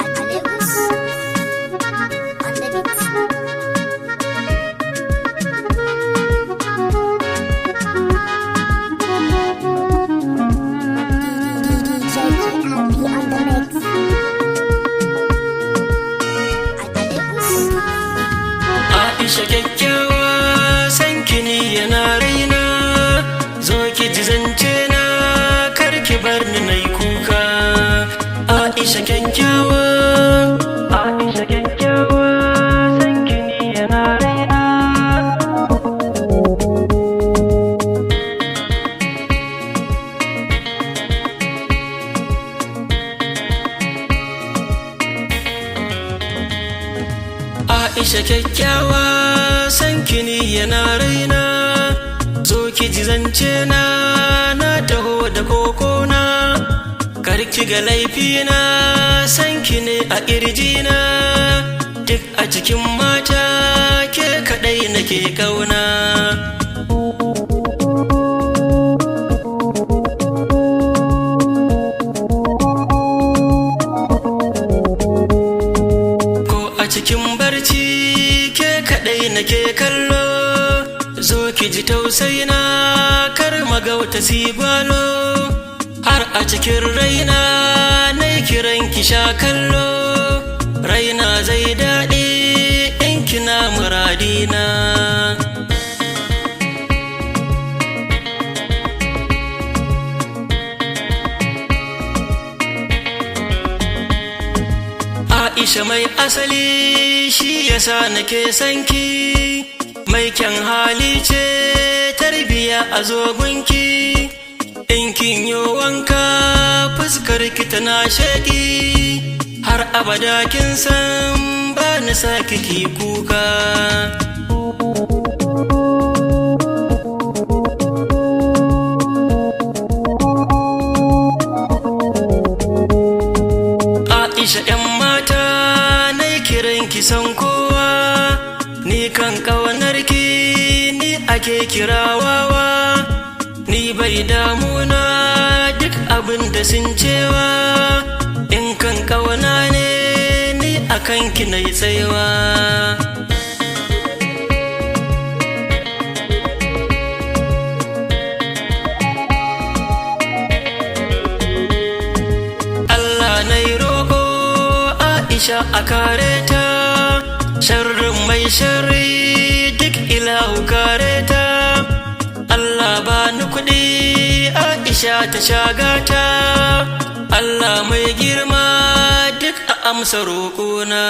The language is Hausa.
Alegus on the beat. DJ GRP on the mix. Alegus. Aisha kyakkyawa san ki ne yana raina, zo ki ji zance na, kar ki bar ni na yi kuka. Aisha kyakkyawa, Aisha kyakkyawa, san ki ne yana raina. Aisha kyakkyawa, san ki ne yana raina, zo ki ji zance na, na taho da kokona, kar ki ga laifina, san ki ne a ƙirjina, duk a cikin mata ke kaɗai nake ƙauna. Ko a cikin barci ke kaɗai nake kallo, zo ki ji tausaina, kar magauta sigwalo, har a cikin raina na kiran ki sha kallo, raina zai daɗi in kina muradina. Aisha mai asali, shi yasa nake son ki, mai kyan hali ce, tarbiya a zogunki, in kin yi wanka fuskar ki tana sheki, har abada kin san ba ni sa kiki kuka. Aisha ‘yan mata, na kiran ki san kowa, ni kan ƙaunar ki ni ake kirawawa, ni bai damuna duk abin da sun cewa, in kan ƙauna ne ni akan ki na yi tsayawa. Allah na yi roƙo Aisha a kare ta, sharrin mai sharri duk ilahu kare ta, Allah ba ni kuɗi Aisha ta shagata, Allah mai girma duk a amsa roƙona.